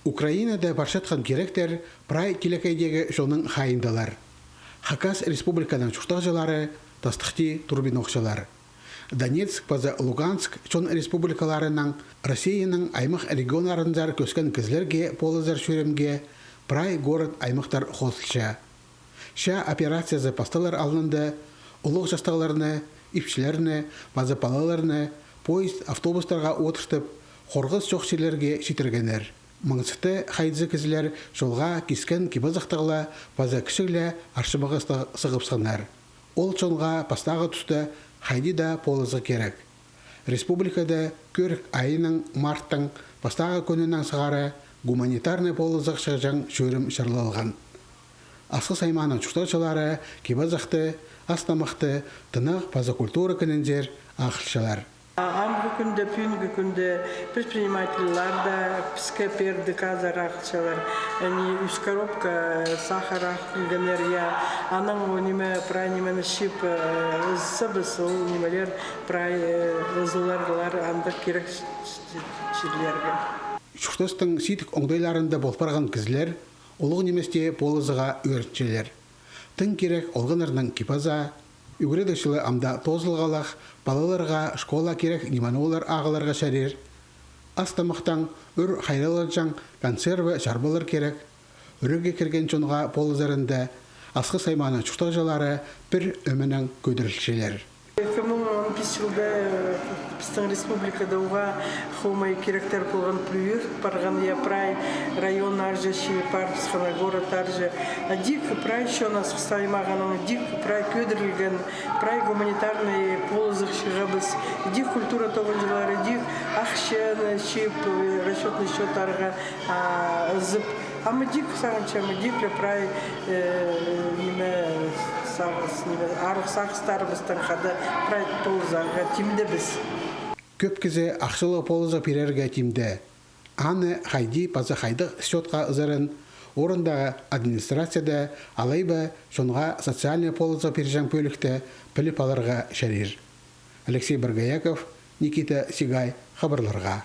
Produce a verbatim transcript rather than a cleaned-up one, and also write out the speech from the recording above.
Украинада парчатхан киректер прай тилекейдегі чонның хайииндалар. Хакас Республиканың чуртағҷылары тастыхти турбин охчалар. Донецк паза Луганск чон республикаларынаң Россияның аймах регионнарынзар кӧскен кізілерге полызар чӧрімге прай город-аймахтар хозылча. Чаа операциязы пасталар алнында улуғ частығларны, ипчілерні паза палаларны поезд, автобустарға одыртып, хорғыс чох чирлерге читіргеннер. Маңсыхты хайзы кізілер чолға кискен кип-азахтығ ла паза кічіг ле арчымағастығ сығыбысханнар. Ол чонға пастағы туста хайди даа полызығ кирек. Республикада кӧрік айының марттың пастағы кӱнінең сығара гуманитарный полызығ чыығҷаң чӧрім чарлалған. Асхыс аймааның чуртағҷылары кип-азахты, ас-тамахты тынағ паза культура кінінзер ағылчалар. Амғы кӱнде, пӱӱнгі кӱнде предпринимательлер дее піске пеердек азар ағылчалар. Ани ӱс коробка сахар ағыл килгеннер, я. Анаң ол ниме, прай нимені чыып, э, ызыбыс, ол нимелер прай, э, ызыларлар андағ кирек ч-, ч-, чирлерге. Чуртастың сидік оңдайларында пол парған кізілер улуғ ниместе полызығға ӧрінчелер. Тың кирек олғаннарның кип-азаа, ӱгредіг чылы ам даа тоозылғалах, палаларға школаа кирек нимені олар ағыларға чарир. Ас-тамахтаң, ӱр хайралларҷаң консерва, чарбалар кирек. Ӱрее кірген чонға полызарында Асхыс аймааның чуртағҷылары пір ӧменең кӧдірілчелер. Ікі муң он пис чылда, э, пістің республикада уғаа хомай киректер полған, пӱӱр парған, я, прай районнарҷа чыып парыбысханнар, городтарҷа. А дик прай чон, Асхыс аймағының дик прай кӧдірілген, прай гуманитарный полызығ чыығабыс. Дик культура тоғынҷылары дик ахчаны чыып, э, расчётный счёттарға, а, ызып. Ам дик сағынчам, дик ле прай, э, ниме, сағыс, ниме, арығ сағыстарыбыстаң хада прай полызарға тимдебіс. Кӧп кізі ахчалығ полызығ пирерге тимде. Аны хайди паза хайдағ счётха ызарын орындағы администрацияда алай ба чонға социальный полызығ пирҷең пӧлікте піліп аларға чарир. Алексей Боргояков, Никита Сигай, хабарларға.